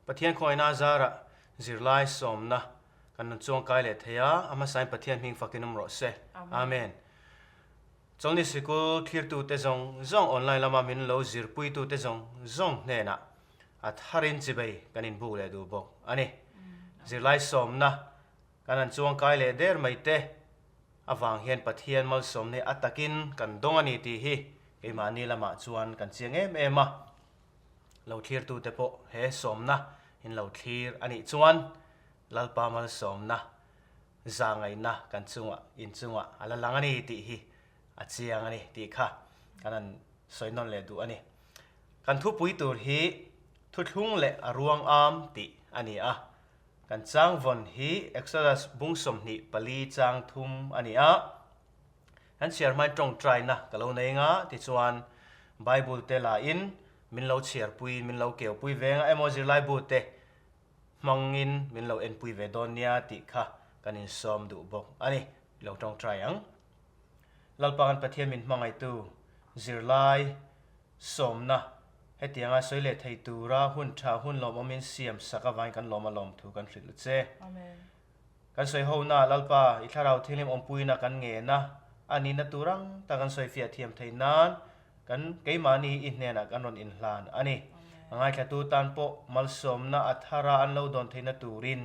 Pathian khawngaihna a zarah zirlai sawmna kan rawn chuangkai leh thei a, a hmasain Pathian hming fakin awm rawh se. Amen. Chawlhni sikul thlirtute zawng zawng online lama min lo zirpuitute zawng zawng hnenah a tharin chibei kan inbuk leh duh bawk a ni. Zirlai sawmna kan han chuangkai leh der mai te avang hian Pathian malsawmna hi a takin kan dawng a ni tih hi keimahni lamah chuan kan chiang em em a. Lo thlirtute pawh he sawmna in lo thlir a nih chuan Lalpa malsawmna Zahngaihna kan chungah, in chungah a la lang a ni tih hi a chiang a ni tih kha kan han sawi nawn leh duh a ni. Kan thupui tur hi thuthlung leh a ruang am tih a ni a. Kan chang vawn hi Exodus bung 24 chang thum a ni a. Kan chhiar hmain tawngtaina ka lo nei nga tichuan Bible te lahin min lo chhiarpuiin min lo keupui ve nga emaw zirlaibu te hmangin min lo enpui ve dawn nia tih kha kan insawm duh bawk a ni. I lo tawngtai ang. Lalpa kan Pathian min hmangaihtu zirlai sawmna hetianga sawi leh thei tura hun tha hun lawmawmin siam sak avangin kan lawm a lawmthu kan hrilh che. Amen. Kan sawi hona Lalpa i thlarau thianghlim awmpuina kan ngen a, a nihna tur ang tak kan sawifiah thiam theih nan Kan keimahni i hnenah kan rawn inhlan a ni. A ngaithlatu tan pawh malsawmna a thara an lo dawn theihna turin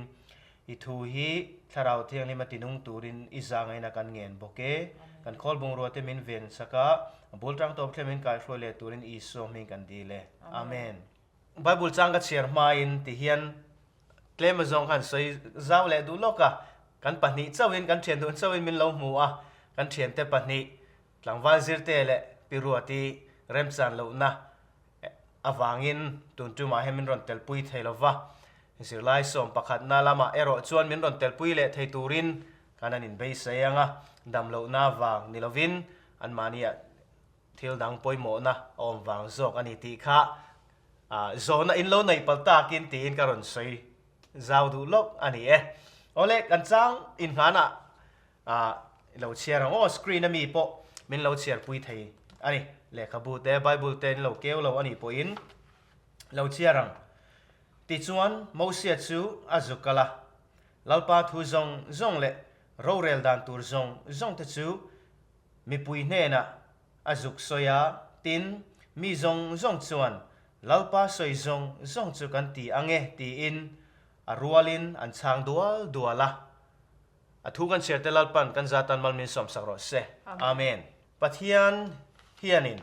i thu hi Thlarau Thianghlim a tinung turin i zangaina kan ngen bawk e. Kan khawl bungrua te min ven sak a, a bul tang tawp thlem min kaihruai leh turin Isua hming kan dil e. Amen. Bible chang ka chhiar hmain ti hian tlem azawng khan sawi zau leh duh lawk a, kan pahnih chauhin kan thian dun chauhin min lo hmu a, kan thiante pahnih Tlangval zirte leh Pi Ruati remchan lohna avangin tun tumah hian min rawn telpui thei lo va, zirlai sawm pakhatna lamah erawh chuan min rawn telpui leh thei turin kan an inbeisei ang a, dam lohna vang ni lovin anmahniah thil dang pawimawhna a awm vang zawk a ni tih kha zawhna in lo neih palh takin tiin ka rawn sawi zau duh lawk a ni e. Awle, kan chang innghanah Ah, lo chhiar ang aw, screen a mi pawh min lo chhiar pui thei a ni. Lehkhabu te, Bible te in lo keu lo a nih pawhin lo chhiar ang. Tichuan, Mosia chu a zuk kal a, Lalpa thu zawng zawng leh rorel dan tur zawng zawng te chu mipui hnenah a zuk sawi a, tin, mi zawng zawng chuan Lalpa sawi zawng zawng chu kan ti ang e tiin a rualin an chhang dual dual a. A thu kan chhiar te Lalpan kan za tan mal min sawm sak rawh se. Amen. Pathian hianin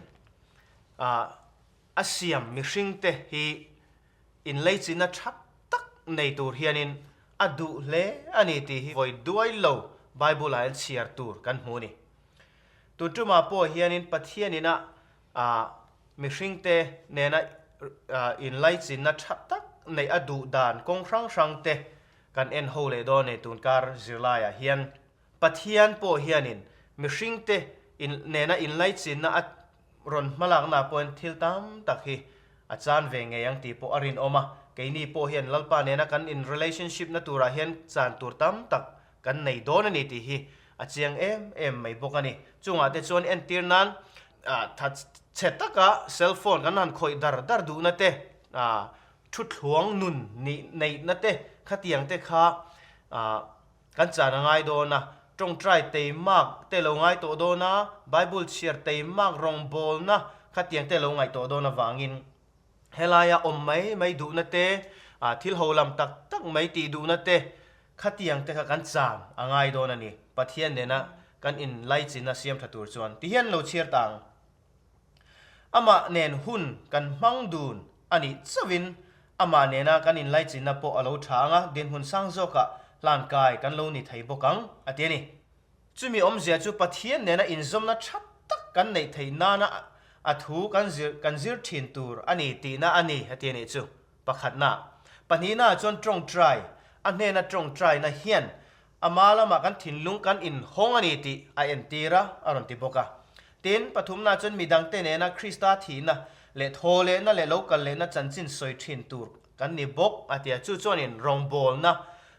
a siam mihring te hi inleichina tha tak nei tur hianin a duh hle a ni tih hi vawi duai lo Bible ah hian chhiar tur kan hmu a ni. Tun tumah pawh hianin Pathianin a mihring te nena inlaichinna tha tak neih a duh dan kawng hrang hrang te Kan en ho leh dawn e tunkar zirlaiah hian Pathian pawh hianin mihringte in nena inlaichinna a rawn hmalaknaah pawhin thil tam tak hi a chan ve ngei ang tih pawh a rinawm a, keini pawh hian Lalpa nena kan in relationship na turah hian chan tur tam tak kan nei dawn a ni tih hi a chiang em em mai bawk a ni. Chungah te chuan entir nan thatchhe taka cell phone kan han khawih dar dar duhna te Thuthluang nun nih neihna te khatiang te kha kan chan a ngai dawn a, tawngtai teimak te lo ngai tawh dawn a, Bible chhiar teimak rawngbawlna khatiang te lo ngaih tawh dawn avangin helaia awm mai mai duhna te, thil ho lam tak tak mai tih duhna te khatiang te kha kan chan a ngai dawn a ni. Pathian nena kan inlaichinna siam tha tur chuan tihian lo chhiar ta ang. Amah nen hun kan hmang dun a nih chauhin amah nena kan inlaichinna pawh a lo tha ang a, dinhmun sang zawkah hlan kai kan lo ni thei bawk ang, a ti a ni. Chumi awmzia chu Pathian nena inzawmna tha tak kan neih theih nana a thu kan zir kan zir thin tur a ni tihna a ni, a ti a nih chu. Pakhatna. Pahnihnaah chuan tawngtai, a hnena tawngtaina hian Ama lamah kan thinlung kan inhawng a ni tih a entir a, a rawn ti bawk a. Tin, pathumna chuan midangte nena Krista thihna leh thaw lehna leh lo kal lehna chanchin sawi thin tur kan ni bawk a ti a. Chu chuanin rawngbawlna,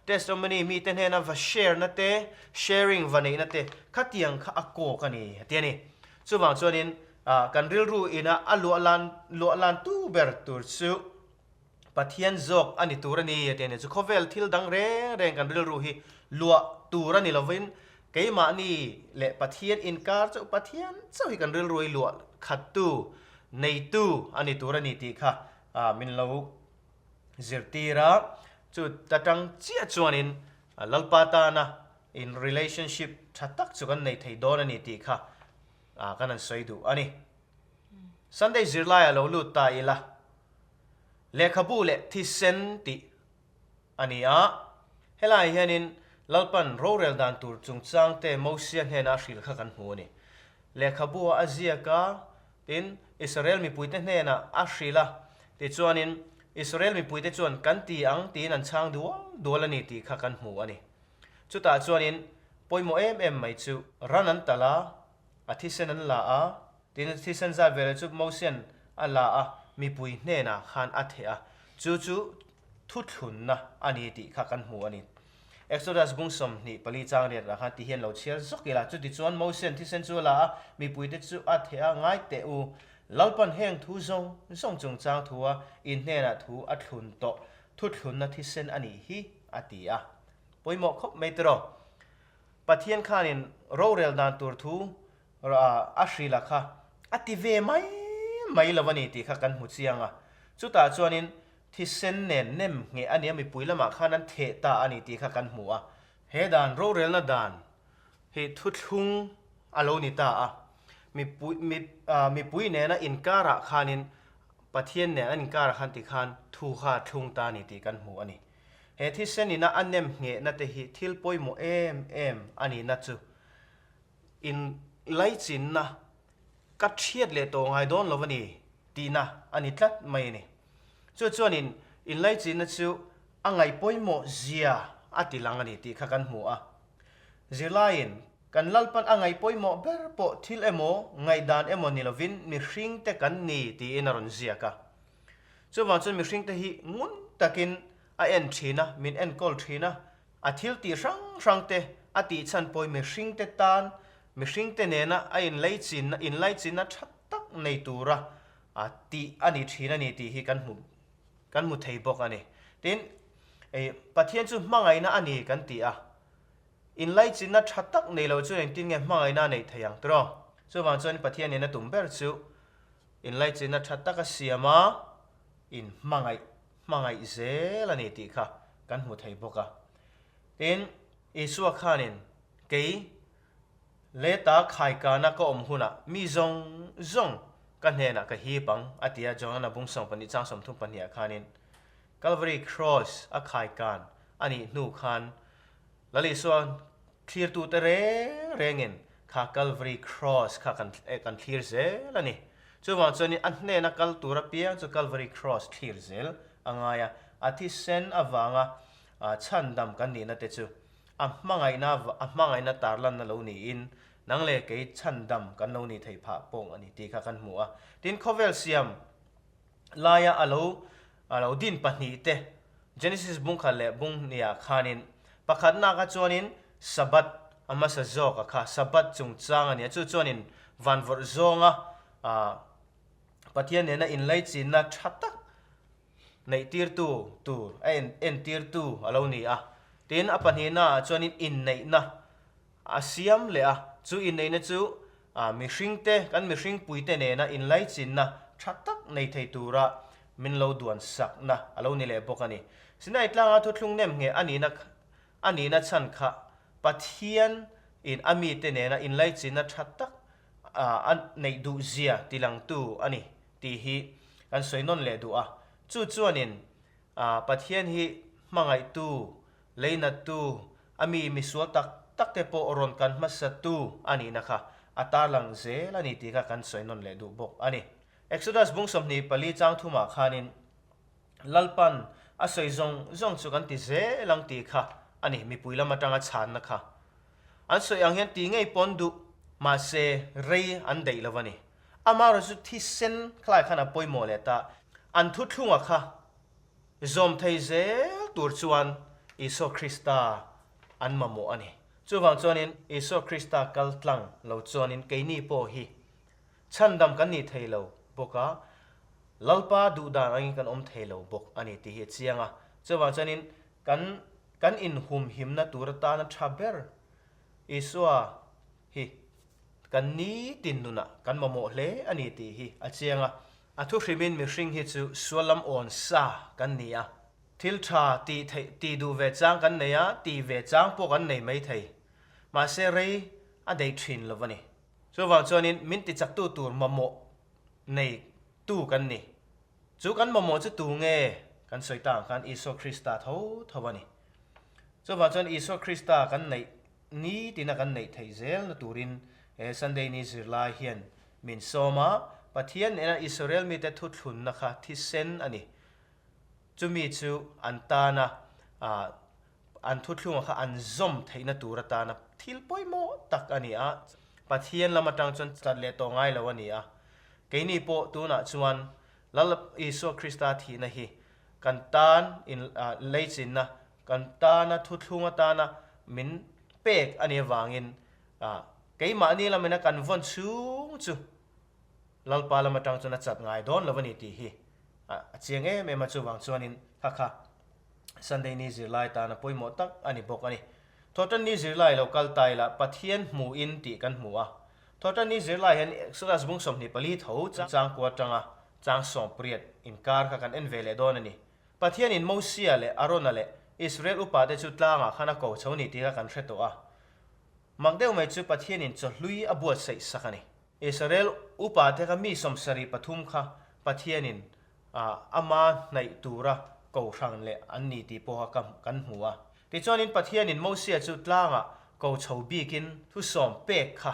testimony, mite hnena va share na te, sharing va neihna te khatiang kha a kawk a ni a ti a ni. Chuvang chuanin kan rilru ina a luahlan luahlan tu ber tur chu. Pathian zawk a ni tur a ni a ti a ni. Chu khawvel thil dang reng reng kan rilru hi luah tur a ni lovin keimahni leh Pathian inkar chauh Pathian chauh hi kan rilru hi luah khattu, neitu a ni tur a ni tih kha min lo zirtir a. Chu ta tang chiah chuanin Lalpa tana in relationship tha tak chu kan nei thei dawn a ni tih kha kan han sawi duh a ni. Sunday zirlai a lo lut ta ila. Lehkhabu leh thisen tih a ni a, helaiah hianin Lalpan rorel dan tur chungchangte Mosia hnena a hrilh kha kan hmu a ni. Lehkhabu-a a ziak a, tin, Israel mipuite hnenah a hrilh a, tichuanin Israel mipuite chuan kan ti ang tiin an chhang dual dual a ni tih kha kan hmu a ni. Chutah chuanin pawimawh em em mai chu ran an talh a, a thisen an la a, Tin, thisen zat veleh chu Mosia'n a la a, mipui hnenah khan a theh a, chu chu thuthlunna a ni tih kha kan hmu a ni. Exodus bung 24 chang riat ah khan ti hian lo chhiar zawk ila, chutichuan Mosia'n thisen chu a la a, mipuite chu a theh a, ngai teh u, Lalpan heng thu zawng zawng chungchang thua in hnenah thu a thlun tawh, thuthlunna thisen a nih hi, a ti a. Pawimawh khawp mai tiraw? Pathian khanin rorel dan tur thu a hrilh a kha a ti ve mai mai lo a ni tih kha kan hmu chiang a. Chutah chuanin thisen nen nem ngheh a nia mipui lamah khan an theh ta a ni tih kha kan hmu a. He dan rorelna dan hi thuthlung a lo ni ta a. Mipui mipui nena inkarah khanin Pathian nen an inkarah khan tikhan thu kha a thlung ta a ni tih kan hmu a ni. He thisen ina a nem nghehna te hi thil pawimawh em em a nihna chu In laichinna ka thiat leh tawh ngai dawn lo a ni tihna a ni tlat mai a ni. Chu chuanin inlaichinna chu a ngaih pawimawh zia a ti lang a ni tih kha kan hmu a. Zirlaiin kan Lalpan a ngaih pawimawh ber pawh thil emaw ngaihdan emaw ni lovin mihringte kan ni tiin a rawn ziak a. Chuvang chuan mihringte hi ngun takin a en thin a, min enkawl thin a, A thil tih hrang hrang te a tih chhan pawi mihring te tan mihring te nena a inleichinna inlaichinna tha tak nei tura a tih a ni thin a ni tih hi kan hmu kan hmu thei bawk a ni. Tin, Pathian chu hmangaihna a ni kan ti a, inlaichinna tha tak nei lo chuan engtin nge hmangaihna a neih thei ang tiraw? Chuvang chuan Pathian nena tum ber chu inlaichinna tha tak a siam a, inhmangaih hmangaih zel a ni tih kha kan hmu thei bawk a. Tin, Isua khanin, Kei leta khaikana ka awm hunah mi zawng zawng ka hnenah ka hip ang, a ti a, Johana bung 12 chang 32 ah khanin Calvary Cross a khaikan a nih hnu khan Lal Isua thlirtute reng rengin kha Calvary Cross kha kan kan thlir zel a ni. Chuvang chuanin a hnena kal tur apiang chu Calvary Cross thlir zel a ngai a, a thisen avanga chhandam kan nihna te chu a hmangaihna a hmangaihna tarlanna lo niin nang leh kei chhandam kan lo nih theih phah pawng a ni tih kha kan hmu a. Tin, khawvel siam laia a lo a lo din pahnihte Genesis bung khat leh bung hniah khanin pakhatna kha chuanin Sabbath a hmasa zawk a kha Sabbath chungchang a ni a, chu chuanin van vawrh zawnga Pathian nena inlaichinna tha tak neihtirtu tur a entirtu a lo ni a. Tin, a pahnihnaah chuanin inneihna A siam leh a, chu inneihna chu mihringte, kan mihringpuite nena inlaichinna tha tak nei thei tura min lo duan sakna a lo ni leh bawk a ni. Sinai tlanga thuthlung nem ngheh a nihna a nihna chhan kha Pathian in a mite nena inlaichinna tha tak a neih duh zia tilangtu a ni tih hi kan sawi nawn leh duh a. Chu chuanin Pathian hi hmangaihtu Leinattu, a mi misual tak tak te pawh rawn kan hmasattu a nihna kha a tarlang zel a ni tih kha kan sawi nawn leh duh bawk a ni. Exodus bung 24 chang thumah khanin Lalpan a sawi zawng zawng chu kan ti zel ang tih kha a ni, mipui lam atanga chhanna kha. An sawi ang hian ti ngei pawn duh mahse rei an daih lo a ni. Amaherawhchu chu thisen khalai khan a pawimawh leh ta, an thuthlunga kha Zawm thei zel tur chuan Isua Krista an mamawh a ni. Chuvang chuanin Isua Krista kal tlang lo chuanin keini pawh hi chhandam kan nih thei lo bawk a. Lalpa duh dan angin kan awm thei lo bawk a ni tih hi a chiang a. Chuvang chuanin kan kan inhumhimna tur atana tha ber Isua hi kan nitin nunah kan mamawh hle a ni tih hi a chiang a. A thu hrimin mihring hi chu sual lam awn sa kan ni a. Thil tha tih theih tih duh ve chang kan nei a, tih ve chang pawh kan nei mai thei. Mahse rei a deih thin lo a ni. Chuvang chuanin min tichaktu tur mamawh nei tu kan ni. Chu kan mamawh chu tu nge kan sawi ta ang khan Isua Krista tho tho a ni. Chuvang chuan Isua Krista kan neih ni tina kan neih theih zelna turin he Sunday ni zirlai hian min sawm a, Pathian nena Israel mite thuthlunna kha thisen a ni. Chumi chu an tana an thuthlunga kha an zawm theihna tur atana thil pawimawh tak a ni a, Pathian lam atang chuan chat leh tawh ngai lo a ni a. Keini pawh tunah chuan Lal Isua Krista thihna hi kan tan in leichinna, kan tana thuthlung atana min pek a nih avangin keimahni lamina kan vawn chhung chu Lalpa lam atang chuan a chat ngai dawn lo a ni tih hi a chiang em em a, chuvang chuanin kha kha Sunday ni zirlai tana pawimawh tak a ni bawk a ni. Thawhtan ni zirlai lo kal ta ila Pathian hmuhin tih kan hmu a. Thawhtan ni zirlai hian Exodus bung 24 tho chang kua atanga chang 80 inkar kha kan en ve leh dawn a ni. Pathianin Mosia leh Arona leh Israel upate chu tlangah khan a ko chho ni tih kha kan hre tawh a. Mak deuh mai chu Pathianin chawhlui a buatsaih sak a ni. Israel upate kha mi 73 kha Pathianin ama hnaih tura kohhran leh an ni tih pawha kan hmu a. Tichuanin Pathianin Mosia chu tlangah ko chho bikin thusawm pek kha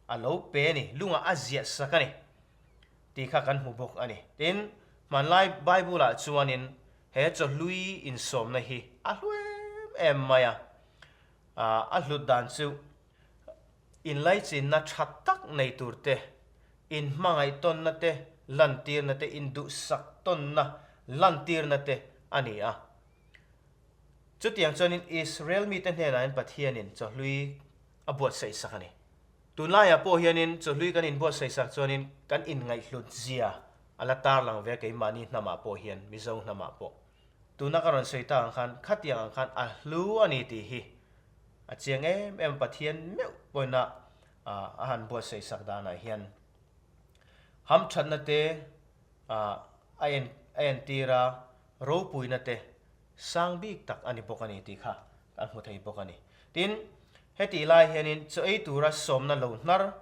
a lo pe a ni, lungah a ziah sak a ni tih kha kan hmu bawk a ni. Tin, hmanlai Bible-ah chuanin he chawhlui insawmna hi a hlu em em mai a, a hlut dan chu Inlaichinna tha tak nei tur te, inhmangaih tawnna te, lantirna te, induhsak tawnna lantirna te a ni a. Chutiang chuanin Israel mite hnenah hian Pathianin chawhlui a buatsaih sak a ni. Tunlaiah pawh hianin chawhlui kan inbuatsaih sak chuanin kan inngaihhlut zia a la tarlang ve a keimahni hnamah pawh hian, Mizo hnamah pawh. Tuna ka rawn sawi tak ang khan khatiang ang khan a hlu a ni tih hi a chiang em em Pathian meuh pawina a han buatsaih sak danah hian hamthatna te a en a entir a, ropuina te sang bik tak a ni bawk a ni tih kha kan hmu thei bawk a ni. Tin, hetih lai hianin chaw ei tura sawmna lo hnar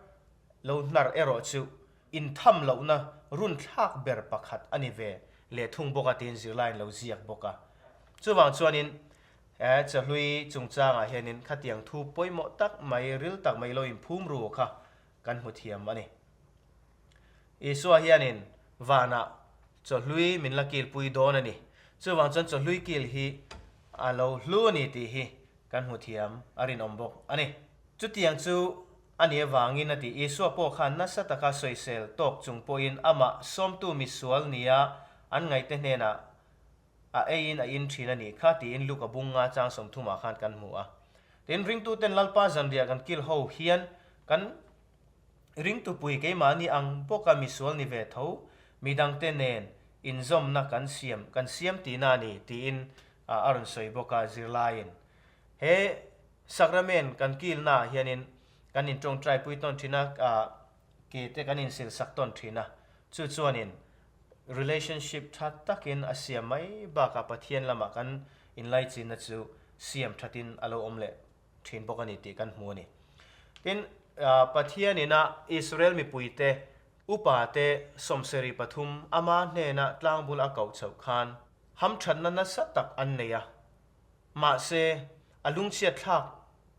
lo hnar erawh chu Intham lohna runthlak ber pakhat a ni ve leh thung bawk a tiin zirlaiin lo ziak bawk a. Chuvang chuanin he chahlui chungchangah hianin khatiang thu pawimawh tak mai, ril tak mai lo inphum ru kha kan hmu thiam a ni. Isua hianin vanah chawhlui min la kilpui dawn a ni. Chuvang chuan chawhlui kil hi a lo hlu a ni tih hi kan hmu thiam a rinawm bawk a ni. Chutiang chu A nih avangin a ti. Isua pawh khan nasa taka sawisel tawk chung pawhin amah sawmtu misual nia an ngaihte hnenah a eiin a in thin a nih kha tiin Luka bung nga chang 30 ah khan kan hmu a. Tin, ringtuten Lalpa zanriah kan kil ho hian kan ringtupui keimahni ang bawka misual ni ve tho midangte nen inzawmna kan siam kan siam tihna a ni tiin a rawn sawi bawk a zirlaiin he Sakramen kan kilna ah hianin kan intawngtai pui tawn thin a, ke te kan insil sak tawn thin a, chu chuanin relationship tha takin a siam mai bakah Pathian lamah kan inlaichinna chu siam thatin a lo awm leh thin bawk a ni tih kan hmu a ni. Tin, Pathian ina Israel mipuite upa te 73 ama hnena tlangbul a koh chhoh khan hamthatna nasa tak an nei a, Mahse, a lungchhiat thlak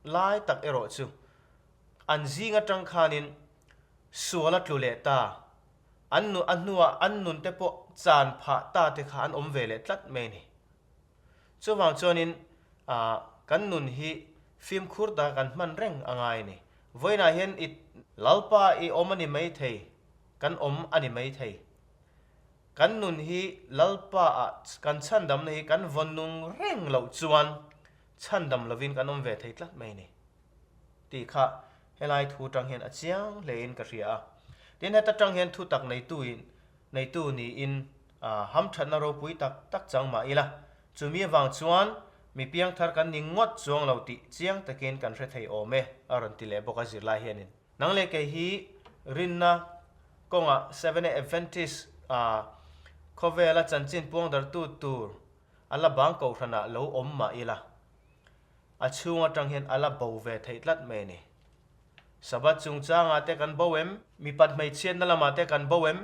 lai tak erawh chu an zing atang khanin sual a tlu leh ta, an nu a hnuah an nun te pawh chan phah ta te kha an awm ve leh tlat mai a ni. Chuvang chuanin kan nun hi fimkhur taka kan hman reng a ngai a ni. Vawiinah hian i Lalpa i awm a ni maithei, kan awm a ni maithei. Kan nun hi Lalpa ah kan chhandamna hi kan vawn nung reng loh chuan chhandam lovin kan awm ve thei tlat mai ni tih kha helai thu tang hian a chiang hlein ka hria a. Tin heta tang hian thutak neitu in. neitu niin hamthatna ropui tak tak chang mah ila, chumi avang chuan mi piangthar kan ni ngawt chuang lo tih chiang takin kan hre thei awm e, a rawn ti leh bawk a zirlai hianin. Nang leh kei hi rinna kawngah Seventh-day Adventist khawvela chanchin puangdartu tur a la bang kohhranah lo awm mah ila, a chhung atang hian a la bo ve theih tlat mai a ni. Sabbath chungchangah te kan bo em? Mipat hmeichhiatna lamah te kan bo em?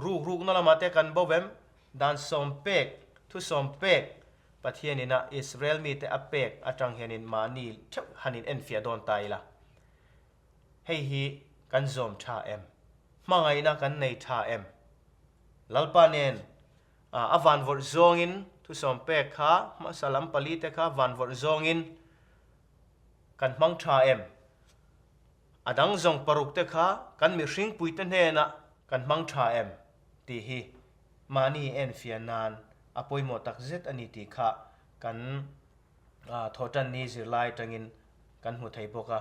Ruk rukna lamah te kan bo em? Dan sawm pek, thu sawm pek, Pathian ina Israel mite a pek atang hianin mahni theuh han in enfiah dawn ta ila. Hei hi kan zawm tha em? Hmangaihna kan nei tha em? Lalpa nen a vanvawrh zawngin thusawm pek kha hmasa lam palite kha vanvawrh zawngin kan hmang tha em? A dang zawng parukte kha kan mihringpuite hnenah kan hmang tha em? tih hi mahni enfiah nan a pawimawh tak zet a ni tih kha kan thawhtanni zirlai atangin kan hmu thei bawk a.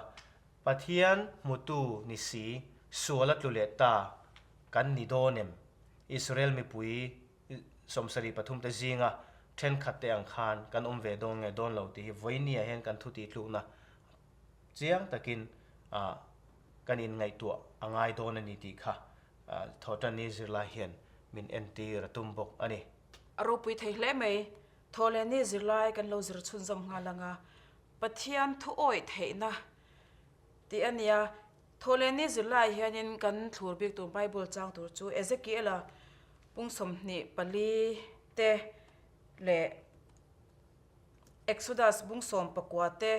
Pathian hmutu ni si sual a tlu leh ta kan ni dawn em? Israel mipui 73 te zinga thenkhat te ang khan kan awm ve dawn nge dawn lo tih hi vawinia hian kan thu tihtlukna chiang takin kan inngaihtuah a ngai dawn a ni tih kha Thawhtanni zirlai hian min entir a tum bawk a ni. A ropui thei hle mai. Thawhlehni zirlai kan lo zir chhunzawm nghal ang a, Pathian thu awih theihna tih a nia. Thawhlehni zirlai hianin kan thlur bik tur Bible chang tur chu Ezekiel-a pung 24 te leh Exodus bung 19 te,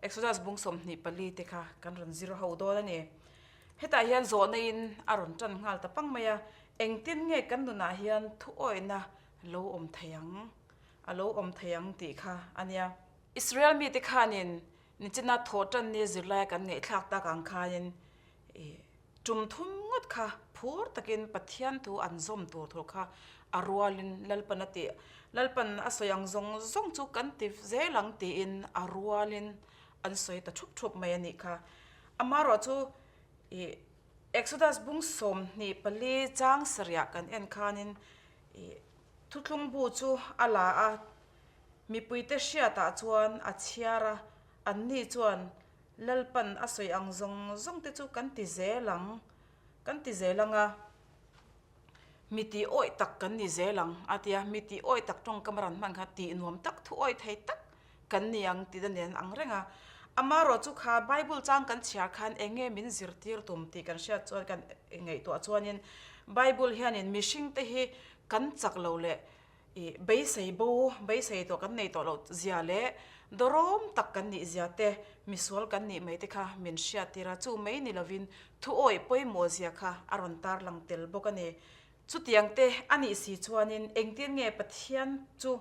Exodus bung 24 te kha kan rawn zir ho dawn a ni. Hetah hian zawhna-in a rawn tan nghal ta pang mai a, engtin nge kan nunah hian thuawihna lo awm thei ang, a lo awm thei ang tih kha a nia. Israel mite khanin Nichina thawh tan ni zirlaia kan ngaihthlak tak ang khanin tum thum ngawt kha phur takin Pathian thu an zawm tur tur kha a rualin Lalpan a tih, Lalpan a sawi ang zawng zawng chu kan ti zel ang tiin a rualin an sawi ta thup thup mai a nih kha. Amaherawh chu ih Exodus bung 24 chang sarih ah kan en khanin ih thuthlung bu chu a la a, Mipuite hriatah chuan a chhiar a, anni chuan Lalpan a sawi ang zawng zawng te chu kan ti zel ang, kan ti zel ang a, mi tih awih tak kan ni zel ang a ti a, mi tih awih tak tawngkam a rawn hman kha tih nuam tak, thu awih thei tak kan ni ang tih a nen ang reng a. Amaherawh chu kha Bible chang kan chhiar khan eng nge min zirtir tum tih kan hriat chuan kan ngaihtuah chuanin Bible hianin mihringte hi kan chak lo leh I beisei bo, beisei tawh kan nei tawh loh zia leh dawrawm tak kan nih zia te, misual kan nih mai te kha min hriattir a, chu mai ni lovin thu awih pawimawh zia kha a rawn tarlang tel bawk a ni. Chutiang te a nih si chuanin engtin nge Pathian chu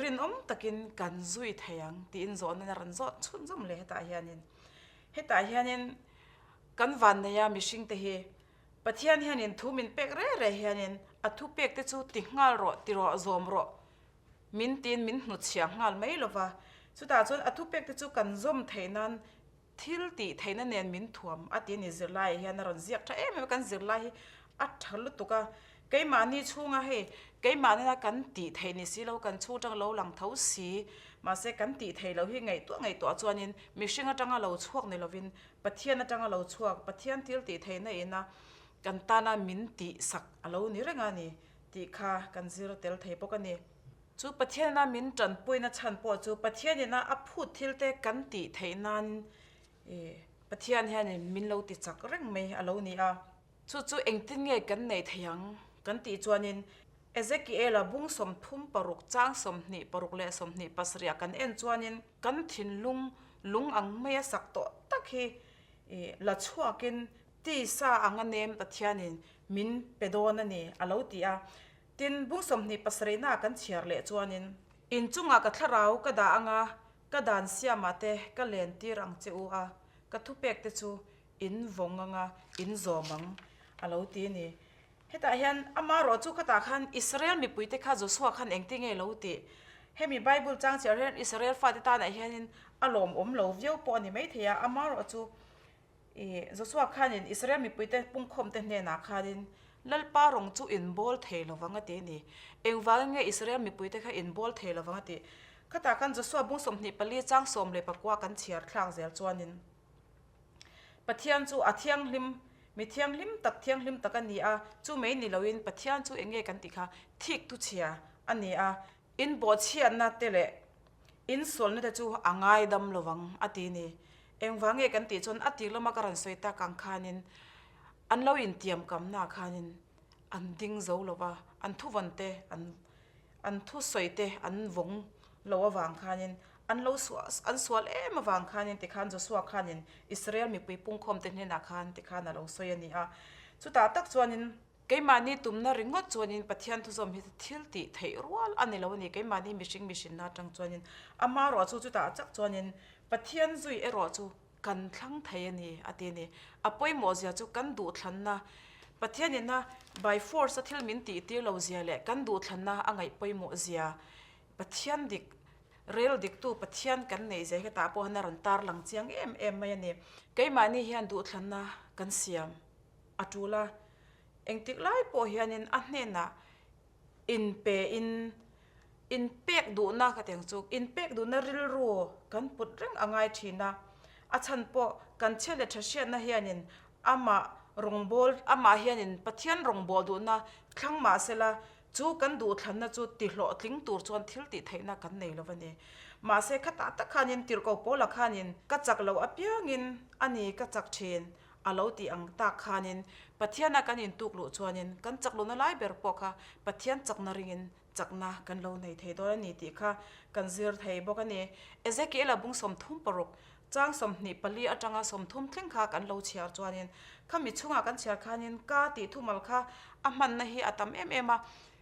rinawm takin kan zui thei ang tiin zawhna a rawn zawt chhunzawm leh hetah hianin. Hetah hianin kan vanneia mihringte hi Pathian hianin thu min pek reh reh hianin a thu pek te chu ti nghal rawh, ti rawh, zawm rawh min tiin min hnutchhiah nghal mai lo va. Chutah chuan a thu pek te chu kan zawm theih nan thil tih theihna nen min thuam a ti a ni. Zirlaiah hian a rawn ziak tha em em a, kan zirlai hi a tha lutuk a. Keimahni chhunga hei keimahna kan tih theih ni si lo, kan chhung atanga lo lang tho si, mahse kan tih theih loh hi ngaihtuah ngaihtuah chuanin mihring atanga lo chhuak ni lovin Pathian atanga lo chhuak, Pathian thil tih theihna ina kan tana min tih sak a lo ni reng a ni tih kha kan zir tel thei bawk a ni. Chu Pathian ina min tanpuina chhan pawh chu Pathian ina a phut thil te kan tih theih nan Pathian hianin min lo ti chak reng mai a lo ni a. Chu chu engtin nge kan neih theih ang kan tih chuanin Ezekiela bung 36 chang 26 leh 27 ah kan en chuanin, Kan thinlung lung ang maia sak tawh tak hi la chhuakin tisa anga nem Pathianin min pe dawn a ni a lo ti a. Tin, bung 27 naah kan chhiar leh chuanin, Inchungah ka thlarau ka dah anga ka dan siamah te ka lentir ang che u a, ka thupek te chu in vawng anga in zawm ang a lo ti a ni. Hetah hian amaherawh chu khatah khan Israel mipuite kha Joshua khan engtin nge lo tih? Hemi Bible chang chiah hian Israel fate tanah hianin a lawmawm lo viau pawh a ni maithei a, amaherawh chu ih Joshua khanin Israel mipuite pungkhawmte hnenah khanin. Lalpa rawng chu in bawl thei lovang a ti a ni. Engvangin nge Israel mipuite kha in bawl thei lovang a tih? Khatah khan Joshua bung 24 chang 19 kan chhiar thlak zel chuanin Pathian chu a thianghlim, mi thianghlim tak thianghlim tak a ni a, chu mai ni loin Pathian chu eng nge kan tih kha thik tu chhia a ni a. In bawhchhiatna te leh in sualna te chu a ngaidam lovang a ti ni. Engvang nge kan tih chuan a tir lama ka rawn sawi tak ang khanin an lo intiamkamna ah khanin an ding zo lo va, an thuvawn te an an thusawi te an vawng lo avang khanin an lo suah an sual em avang khanin tikhan Joshua khanin Israel mipui pungkhawm te hnenah khan tikhan a lo sawi a ni a. Chutah tak chuanin Keimahni tumna ringawt chuanin Pathian thuzawm hi thil tih theih rual a ni lo a ni. Keimahni mihring mihrinna atang chuanin ama erawh chu chutah chak chuanin Pathian zui erawh chu kan thlang thei a ni a ti a ni. A pawimawh zia chu kan duhthlanna, Pathianina by force a thil min tih tir lo zia leh kan duhthlanna a ngaih pawimawh zia, Pathian dik, rel diktu Pathian kan neih zia hi hetah pawh hian a rawn tarlang chiang em em mai a ni. Keimahni hian duhthlanna kan siam a tul a, engtik lai pawh hianin a hnenah inpe in inpek duhna ka tiang chu inpek duhna rilru kan put reng a ngai thin a, a chhan pawh kan chhiat leh tha hriatna hianin amah rawngbâwl amah hianin Pathian rawngbâwl duhna thlang mah sela chu kan duhthlanna chu tihlawhtling tur chuan thil tih theihna kan nei lo a ni. Mahse khatah tak khanin tirhkoh Paula khanin ka chak loh apiangin a ni ka chak thin A lo tih ang tak khanin Pathiana kan intuk luh chuanin kan chak lohna lai ber pawh kha Pathian chakna ringin chakna kan lo nei thei dawn a ni tih kha kan zir thei bawk a ni. Ezekiela bung 36, chang 24 atanga 30 thleng kha kan lo chhiar chuanin khami chhungah kan chhiar khanin ka tih thumal kha a hmanna hi a tam em em a,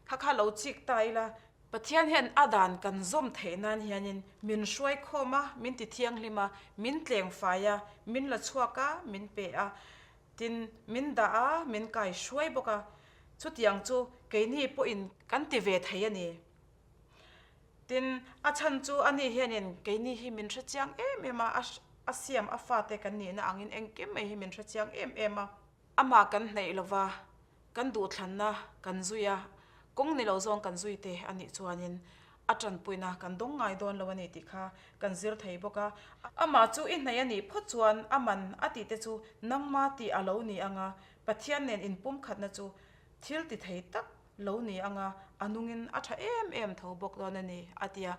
kha kha lo chik ta ila. Pathian hian a dan kan zawm theih nan hianin min hruai khawm a, min ti thianghlim a, min tleng fai a, min la chhuak a, min pe a, tin, min dah a, min kai hruai bawk a. Chutiang chu keini pawhin kan ti ve thei a ni. Tin, a chhan chu ani hianin keini hi min hre chiang em em a, a siam a fate kan nihna angin engkim mai hi min hre chiang em em a. Amah kan hnaih lova, kan duhthlanna kan zui a, kawng ni lo zawng kan zui te a nih chuanin a tanpuina kan dawng ngai dawn lo a ni tih kha kan zir thei bawk a. Amah chu i hnaih a nih phawt chuan a man a tih te chu nangma tih a lo ni ang a, Pathian nen inpumkhatna chu thil ti thei tak lo ni ang a, a nungin a tha em em tho bawk dawn a ni a ti a.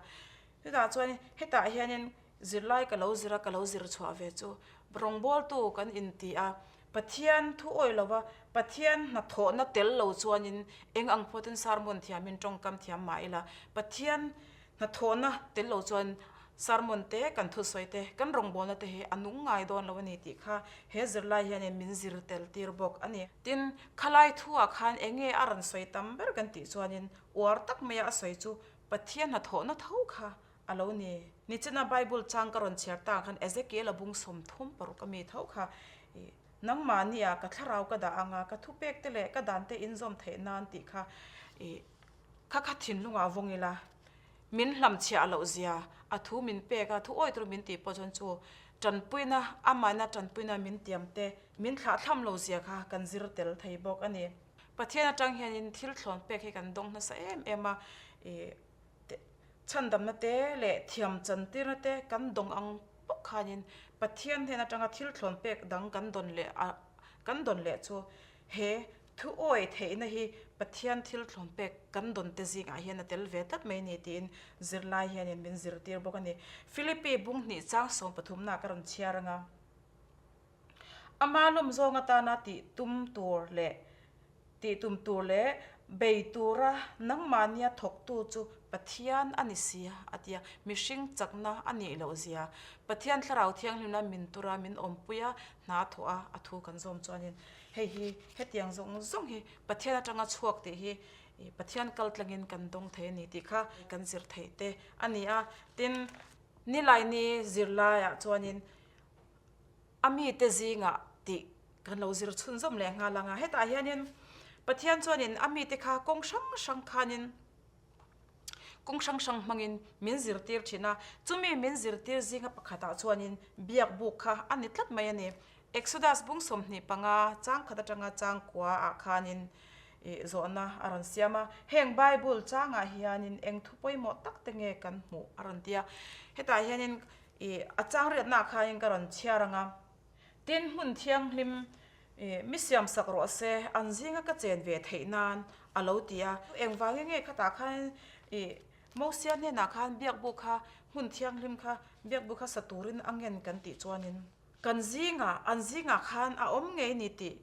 Chutah chuan hetah hianin zirlai ka lo zir a, ka lo zir chhuah ve chu rawngbawltu kan inti a, Pathian thu awih lova Pathian hnathawhna tel lo chuanin eng ang pawhin sermon thiamin tawngkam thiam mah ila, Pathian hnathawhna tel lo chuan sermon te, kan thusawi te, kan rawngbawlna te hi a nung ngai dawn lo a ni tih kha he zirlai hianin min zir tel tir bawk a ni. Tin, khalai thuah khan eng nge a rawn sawi tam ber kan tih chuanin uar tak maia a sawi chu Pathian hnathawhna tho kha a lo ni. Nichina Bible chang ka rawn chhiar ta ang khan Ezekiel a bung 36 a mi tho kha i nangmahni ah ka thlarau ka dah ang a, ka thupek te leh ka dan te inzawm theih nan tih kha i kha kha thinlung ah vawng ila min hlamchhiah loh zia a thu min pek a, thu awi tur min tih pawh chuan chu tanpuina amahna tanpuina min tiam te min thlahthlam lo zia kha kan zir tel thei bawk a ni. Pathian atang hianin thil thlawn pek hi kan dawng nasa em em a i Chhandamna te leh thiam chantirna te kan dawng ang bawk khanin Pathian hnen atanga thil thlawn pek dang kan dawn leh a kan dawn leh chu he thu awi theihna hi Pathian thil thlawn pek kan dawn te zingah hian a tel ve tlat mai ni tiin zirlai hianin min zirtir bawk a ni. Philippi bung hnih chang sawmpathumna ka rawn chhiar anga ama lawm zawng atana tih tum tur leh Tih tum tur leh bei tura nangmahnia thawktu chu Pathian a ni si a ti a, mihring chakna a nih loh zia. Pathian Thlarau Thianghlimna min tura min awmpui a, hna thawh a, a thu kan zawm chuanin hei hi hetiang zawng zawng hi Pathian atanga chhuak tih hi Pathian kal tlangin kan dawng thei a ni tih kha kan zir theih te a ni a. Tin, Nilaini zirlaiah chuanin A mite zingah tih kan lo zir chhunzawm leh nghal ang a. Hetah hianin Pathian chuanin a mite kha kawng hrang hrang khanin kawng hrang hrang hmangin min zirtir thin a. Chumi min zirtir zinga pakhatah chuanin biak buk kha a ni tlat mai a ni. Exodus bung 25 chang khat atanga chang kuaah khanin. Ih zawhna a rawn siam a, heng Bible changah hianin eng thu pawimawh tak te nge kan hmuh a rawn ti a, hetah hianin ih a chang riatnaah khanin ka rawn chhiar ang a, tin hmun thianghlim ih mi siam sak rawh se an zinga ka chen ve theih nan a lo ti a, engvangin nge khatah khan ih Mosia hnenah khan biakbu kha hmun thianghlim kha biakbu kha sa turin a ngen kan tih chuanin kan zingah an zingah khan a awm ngei ni tih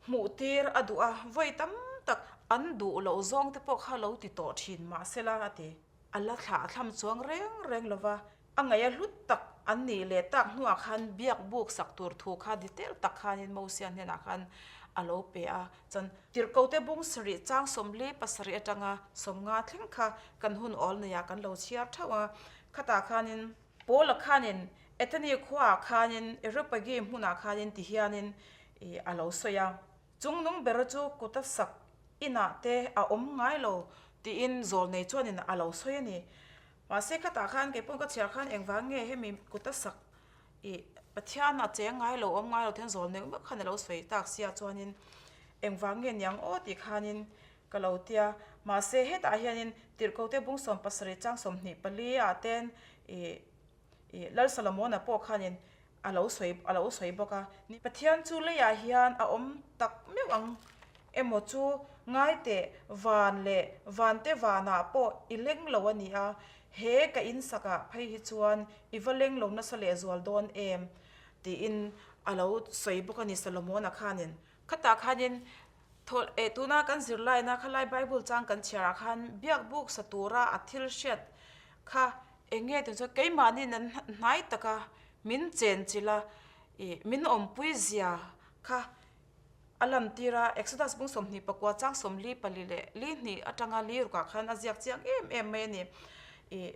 Hmuh tir a duh a, vawi tam tak an duh loh zawng te pawh kha lo ti tawh thin mahsela a ti. A la thlah thlam chuang reng reng lo va, a ngaih a hlut tak an nih leh tak hnuah khan biak buk sak tur thu kha detail tak khanin Mosia hnenah khan a lo pe a. Chuan Tirhkote bung sarih chang 47 atanga 50 thleng kha kan hun awl neiah kan lo chhiar theuh a, khatah khanin Paula khanin Athene khuaah khanin Areopagi hmunah khanin ti hianin a lo sawi a, Chungnung ber chu kuta sak inah te a awm ngai lo tiin zawlnei chuanin a lo sawi a ni. Mahse khatah khan kei pawh ka chhiar khan engvang nge hemi kuta sak i Pathian a cheng ngai lo awm ngai lo tihian zawlnei meuh khan a lo sawi tak sia chuanin engvang nge niang aw tih khanin Ka lo tia, mahse hetah hianin Tirhkote bung 17 chang 24 ah ten ih ih Lal Solomona pawh khanin a lo sawi a lo sawi bawk a. Pathian chu leiah hian a awm tak meuh ang emaw chu ngai teh van leh vante vanah pawh i leng lo a ni a, he ka insakah phei hi chuan i va leng lo nasa lehzual dawn em tiin a lo sawi bawk a ni Solomona khanin. Khatah khanin Thaw eh tuna kan zirlaina khalai Bible chang kan chhiarah khan biak buk sa tura a thil hriat kha eng nge tih chuan keimahni nan hnai taka min chen chilh a ih min awmpui zia kha a lan tir a Exodus bung 24 chang 44 leh li hnih atanga li rukah khan a ziak chiang em em mai a ni ih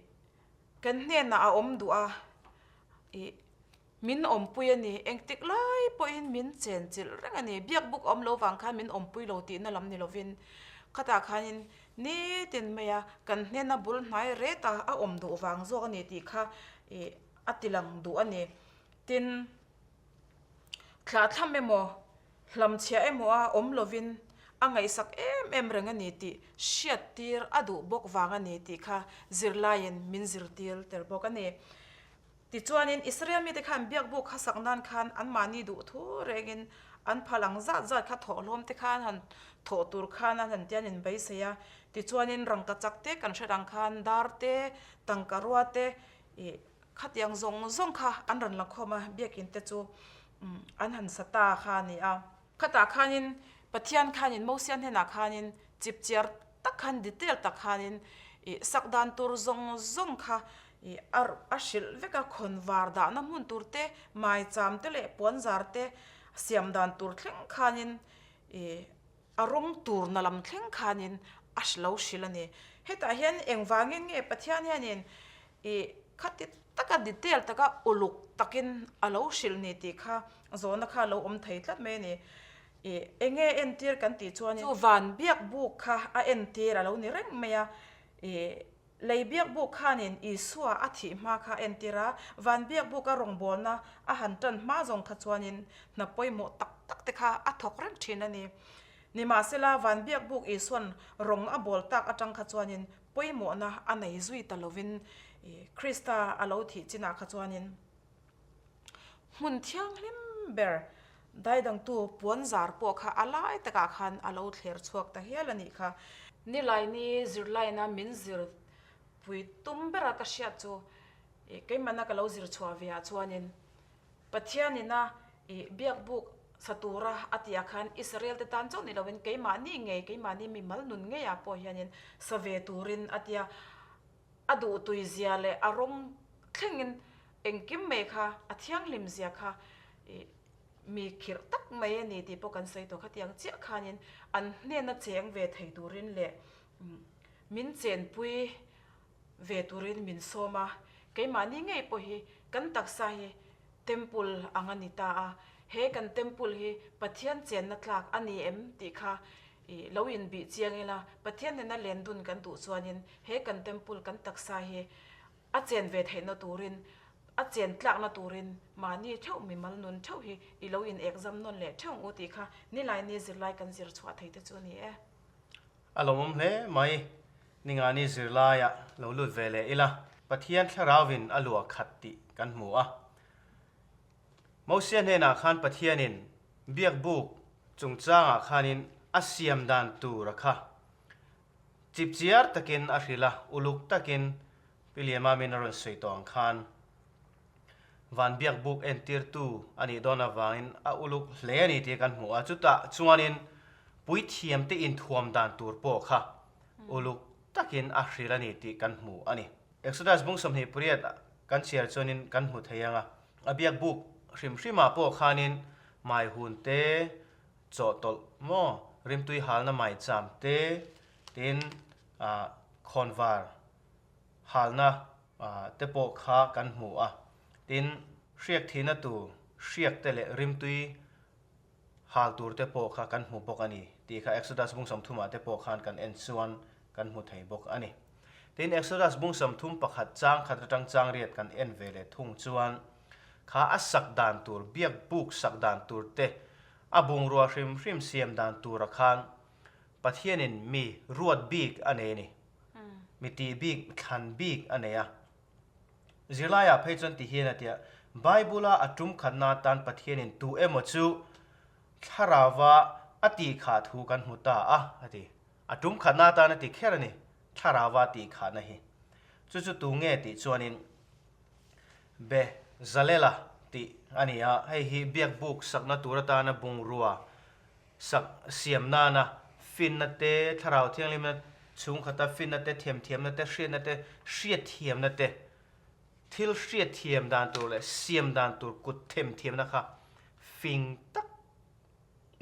kan hnenah a awm duh a ih. Min awmpui a ni, engtik lai pawhin min chenchilh reng a ni. Biak buk awm lo vang khan min awmpui lo tihna lam ni lovin khatah khanin nitin maia kan hnena bul hnai ret a a awm duh vang zawk a ni tih kha ih a ti lang duh a ni. Tin, thlahthlam emaw, hlamchhiah emaw a awm lovin a ngaihsak em em reng a ni tih hriattir a duh bawk vang a ni tih kha zirlaiin min zirtir tel bawk a ni. Tichuanin, Israel mite khan biakbuk kha sak nan khan anmahni duh thu rengin an phal ang zat zat kha thawhhlawm te khan han thawh tur khan an han tian in beisei a. Tichuanin, rangka chak te kan hre ang khan dar te, tangka rua te ih khatiang zawng zawng kha an rawn la khawm a, biakin te chu an han sa ta kha a ni a. Khatah khanin Pathian khanin Mosia hnenah khanin chipchiar tak khan detail tak khanin ih sak dan tur zawng zawng kha ih a a hrilh vek a, khawnvar dahna hmun tur te, maicham te leh puanzar te siam dan tur thleng khanin ih a rawng tur na lam thleng khanin a lo hrilh a ni. Hetah hian engvangin nge Pathian hianin Ih, khati taka detail taka uluk takin a lo hrilh ni tih kha zawhna kha a lo awm thei tlat mai a ni. Ih, enge entir kan tih chuan chu van biak buk kha a entir a lo ni reng mai a. Ih, lei biak buk khanin Isua a thih hma kha a entir a, van biak buka rawngbawlna a han tan hma zawng kha chuanin hna pawimawh tak tak te kha a thawk reng thin a ni. Nimahsela, van biak buk Isuan rawng a bawl tak atang kha chuanin pawimawhna a nei zui ta lovin Krista a lo thih chinah kha chuanin hmun thianghlim ber daidangtu puanzar pawh kha a lai takah khan a lo thler chhuak ta hial a nih kha. Nilaini zirlaina min zir pui tum bera ka hriat chu keimahna ka lo zir chhuah ve ah chuanin Pathianin a ih biakbuk sa tura a tih ah khan Israel te tan chauh ni loin keimahni ngei, keimahni mimal nun ngeiah pawh hianin sa ve turin a tia. A duhtui zia leh a rawng thlengin engkim mai kha a thianghlim zia kha ih mi khirh tak mai a ni tih pawh kan sawi tawh khatiang chiah khanin an hnena cheng ve thei turin leh min chenpui ve turin min sawm a, keimahni ngei pawh hi kan taksa hi temple ang a ni ta a, he kan temple hi Pathian chenna tlak a ni em tih kha ih lo inbih chiang ila, Pathian nena len dun kan duh chuanin he kan temple kan taksa hi a chen ve theihna turin. A chen tlakna turin mahni theuh mimal nun theuh hi i lo in ekzam nawn leh theuh ang u tih kha nilaini zirlai kan zir chhuah thei te chu a ni e. A lawmawm hle mai. Ningani zirlaiah lo lut ve leh ila, Pathian thlarauin a luah khat tih kan hmu a. Mosia hnenah khan Pathianin biakbuk chungchangah khanin a siam dan tur a kha chipchiar takin a hrilh a, uluk takin Pi Liama min a rawn sawi tawh ang khan van biakbuk entirtu a nih dawn avangin a uluk hle a ni tih kan hmu a, chutah chuanin puithiamte inthuam dan tur pawh kha uluk takin a hrilh a ni tih kan hmu a ni. Exodus bung 28 kan chhiar chuanin kan hmu thei ang a, a biakbuk hrim hrimah pawh khanin maihun te, chawhtawlh maw, rimtui halna maicham te, tin khawnvar halna te pawh kha kan hmu a, tin hriak thihna tur hriak te leh rimtui hal tur te pawh kha kan hmu bawk a ni tih kha Exodus bung 30 ah te pawh khan kan en chuan kan hmu thei bawk a ni. Tin, Exodus bung 31 chang khat atang chang riat kan en ve leh thung chuan kha a sak dan tur, biak buk sak dan tur te, a bungrua hrim hrim siam dan tura khan Pathianin mi ruat bik a nei a ni. Mi tih bik, thlan bik a nei a. Zirlaiah phei chuan ti hian a ti a, Bible-a a tum khatna atan Pathianin tu emaw chu thlarauva a tih khah thu kan hmu ta a, a ti. A tum khatna atan a ti kher a ni, thlarauva tih khahna hi. Chu chu tu nge tih chuanin Bezalela tih a ni a, hei hi biakbuk sakna tur atana bungrua Sak siam nana finna te, Thlarau Thianghlimna chhungkhata finna te, themthiamna te, hriatna te, hriatthiamna te, thil hriatthiam dan tur leh siam dan tur kut themthiamna kha fing tak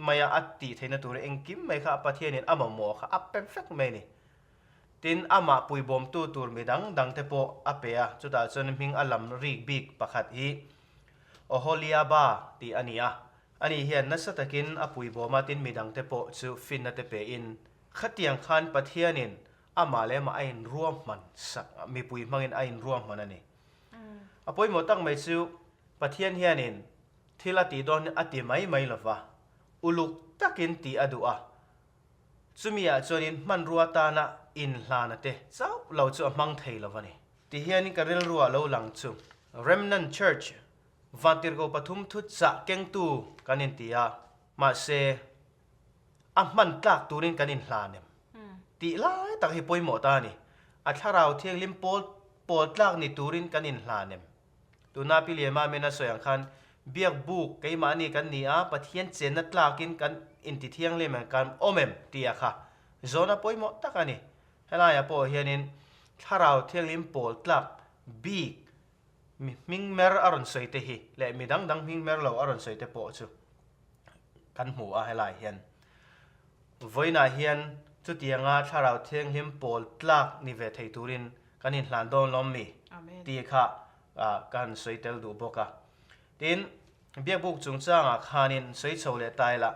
maia a tih theihna tur engkim mai kha Pathianin a mamawh kha a pe vek mai a ni. Tin, amah puibawmtu tur mi dang dang te pawh a pe a, chutah chuan hming a lam rik bik pakhat hi Oholiaba tih a ni a. Ani hian nasa takin a puibawm a, tin midangte pawh chu finna te pein, khatiang khan Pathianin amah leh amah a inruahman sak, mipui hmangin a inruahman a ni. A pawimawh tak mai chu Pathian hianin thil a tih dawn a ti mai mai lova, uluk takin tih a duh a, chumi ah chuanin hmanrua tana inhlana te chauh lo chu a hmang thei lova ni. Tihianin ka rilruah lo lang chu Remnant Church Vantirhkoh pathum thu chah kengtu kan inti a, mahse, a hman tlak turin kan inhlan em? Tih lai tak hi pawimawh ta a ni. A thlarau thianghlim pawl pawl tlak ni turin kan inhlan em? Tuna Pi Lian Mamen a sawi ang khan, Biak buk keimahni kan ni a, Pathian chenna tlakin kan inti thianghlim em, kan awm em? tih a kha zawhna pawimawh tak a ni. Helaiah pawh hianin thlarau thianghlim pawl tlak bik Mi hming mer a rawn sawi te hi leh mi dang dang hming mer lo a rawn sawi te pawh chu kan hmu a helai hian. Vawiinah hian chutianga Thlarau Thianghlim pawl tlak ni ve thei turin kan inhlan dawn lawm mi tih kha ka han sawi tel duh bawk a. Tin, Biakbuk chungchangah khanin sawi chho leh ta ila,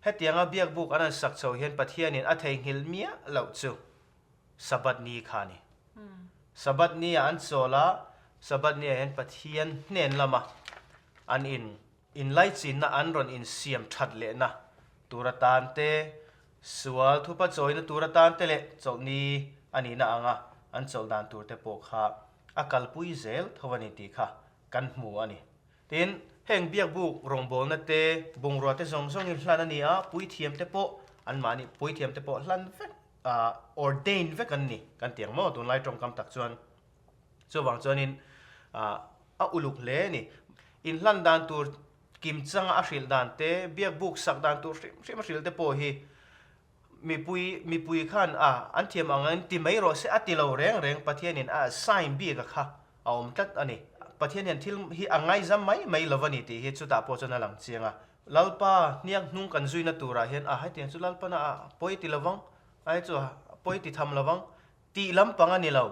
hetianga Biakbuk an han sak chho hian Pathianin a theihnghilh miah loh chu Sabbath ni kha a ni. Sabbath ni ah an chawl a, Sabbath ni ah hian Pathian hnen lama an in inlaichinna an rawn insiam that lehna tur atan te, sual thupa chawina tur atan te leh chawlhni a nihna anga an chawlh dan tur te pawh kha a kalpui zel tho a ni tih kha kan hmu a ni. Tin, heng biakbuk rawngbawlna te, bungrua te zawng zawng hi hlan a ni a, puithiam te pawh anmahni puithiam te pawh hlan vek ordain vek an ni kan ti ang maw tunlai tawngkam tak chuan. Chuvang chuanin a uluk hle a ni. Inhlan dan tur kimchanga a hrilh dan te, biakbuk sak dan tur hrim hrim a hrilh te pawh hi Mipui, mipui khan a, an thiam ang an ti mai rawh se a ti lo reng reng Pathianin a assign bik a kha a awm tlat a ni. Pathian hian thil hi a ngaizam mai mai lo a ni tih hi chutah pawh chuan a lang chiang a. Lalpa hniak hnung kan zuina turah hian a hetiang chu Lalpana a pawi ti lovang, a hei chu a pawi ti tham lovang tih lampang a ni lo.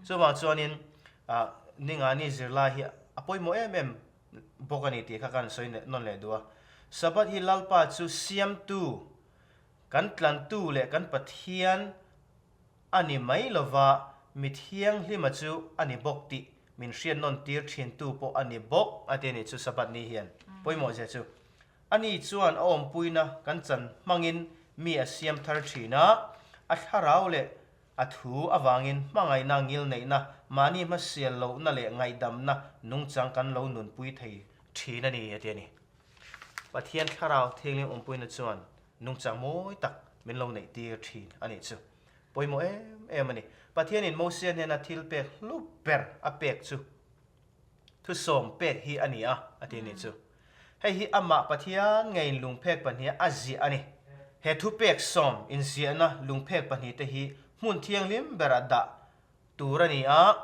Chuvang chuanin ah Ningani zirlai hi a pawimawh em em bawk a ni tih kha ka han sawi nawn leh duh a. Sabbath hi Lalpa chu siamtu Kan tlantu leh kan Pathian a ni mai lova, mi thianghlima chu a ni bawk tih min hriat nawn tir thintu pawh a ni bawk a ti a ni chu Sabbath ni hian pawimawh zia chu. Ani chuan a awmpuina kan chan hmangin mi a siam thar thin a, a thlarau leh a thu avangin hmangaihna ngilneihna, mahni hmasial lohna leh ngaihdamna nungchang kan lo nunpui thei thin a ni a ti a ni. Pathian thlarau thianghlim awmpuina chuan nungchang mawi tak min lo neih tir thin a nih chu. Pawimawh em em a ni. Pathianin Mosia hnena thil pek hlu ber a pek chu thusawm pek hi a ni a, a ti a nih chu. Hei hi amah Pathian ngeiin lungphek pahniha a ziah a ni. He thupek sawm inziahna lungphek pahnihte hi hmun thianghlim berah dah tur a ni a,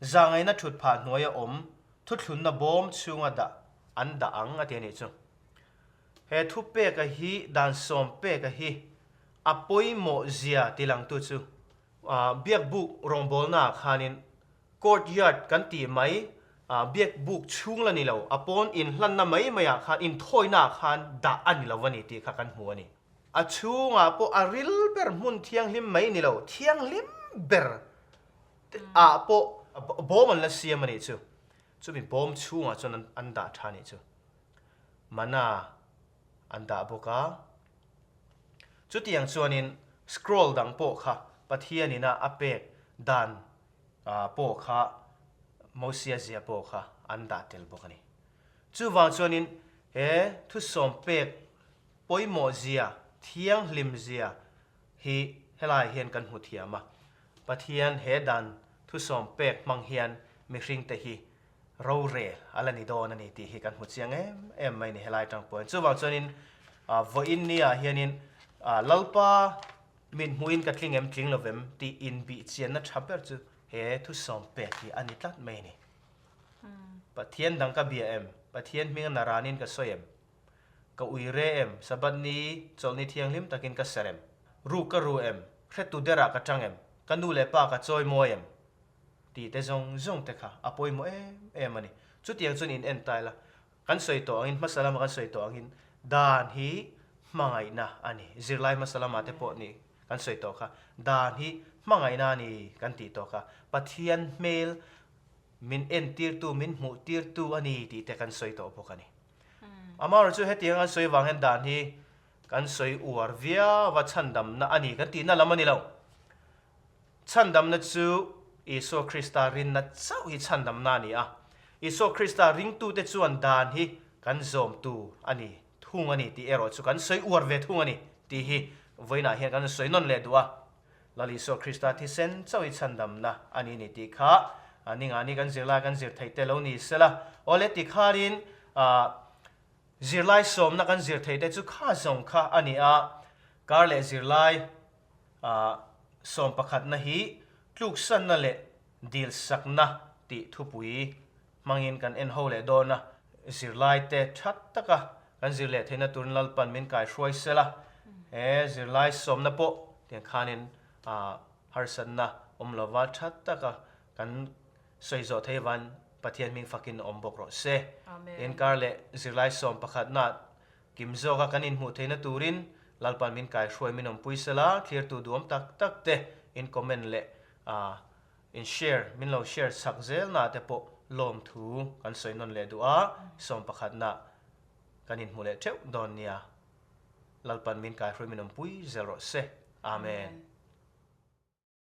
Zahngaihna thut phah hnuaia awm thuthlunna bawm chhunga dah an dah ang a ti a nih chu. He thupeka hi dan sawm peka hi a pawimawh zia tilangtu chu biakbuk rawngbawlnaah khanin courtyard kan tih mai biakbuk chhung la ni lo, a pawn inhlanna mai maiah khan inthawinaah khan dah a ni lo a ni tih kha kan hmu a ni. A chhungah pawh a ril ber hmun thianghlim mai ni lo, thianghlim ber ah pawh bawm an la siam a nih chu. Chumi bawm chhungah chuan an dah tha a nih chu. Mana an dah bawk a. Chutiang chuanin scroll dang pawh kha Pathianina a pek dan pawh kha Mosia zia pawh kha an dah tel bawk a ni. Chuvang chuanin he thusawm pek pawimawh zia, thianghlim zia hi helai hian kan hmu thiam a. Pathian he dan thusawm pek hmang hian mihringte hi rorel a la ni dawn a ni tih hi kan hmu chiang em em mai ni helai atang pawhin. Chuvang chuanin vawiin niah hianin Lalpa mit hmuhin ka tling em tling lovem tih inbihchianna tha ber chu he thusawm pek hi a ni tlat mai a ni. Pathian dang ka bia em? Pathian hminga naranin ka sawi em? Ka ui re em? Sabbath ni chawlhni thianghlim takin ka ser em? Ruk ka ru em? Hretu derah ka tang em? Ka nu leh pa ka chawi mawi em? Tih te zawng zawng te kha a pawimawh em em a ni. Chutiang chuan in en ta ila, kan sawi tawh angin, hmasa lama kan sawi tawh angin dan hi hmangaihna a ni. Zirlai hmasa lamah te pawh ni kan sawi tawh kha, dan hi hmangaihna a ni kan tih tawh kha. Pathian hmel min entirtu, min hmuhtirtu a ni tih te kan sawi tawh bawk a ni. Amaherawhchu chu hetiang an sawi vang hian dan hi kan sawi uar viau a, chhandamna a ni kan tihna lam a ni lo. Chhandamna chu Isua Krista rinna chauh hi chhandamna a ni a. Isua Krista ringtute chuan dan hi kan zawm tur a ni thung a ni tih erawh chu kan sawi uar ve thung a ni tih hi vawiinah hian kan sawi nawn leh duh a. Lal Isua Krista thisen chauh hi chhandamna a ni ni tih kha ningani kan zirlai kan zir theih te lo ni sela. Awle tikhanin zirlai sawmna kan zir theih te chu kha zawng kha a ni a, kar leh zirlai sawm pakhatna hi tluksanna leh dilsakna tih thupui hmangin kan en ho leh dawn a, zirlaite that taka kan zir leh theihna turin Lalpan min kaihruai sel a, he zirlai sawmna pawh tiang khanin harsatna awm lova that taka kan sawi zawh thei van Pathian hming fakin awm bawk rawh se. Inkar leh zirlai sawm pakhatna kim zawka kan inhmuh theihna turin Lalpan min kaihruai min awmpui sel a, thlirtu duhawm tak tak te in comment leh In share min lo share chak zel na te pawh lawmthu kan sawi nawn leh duh a, 11 na kan inhmu leh teuh dawn nia. Lalpan min kaihruai min awmpui zel rawh se. Amen.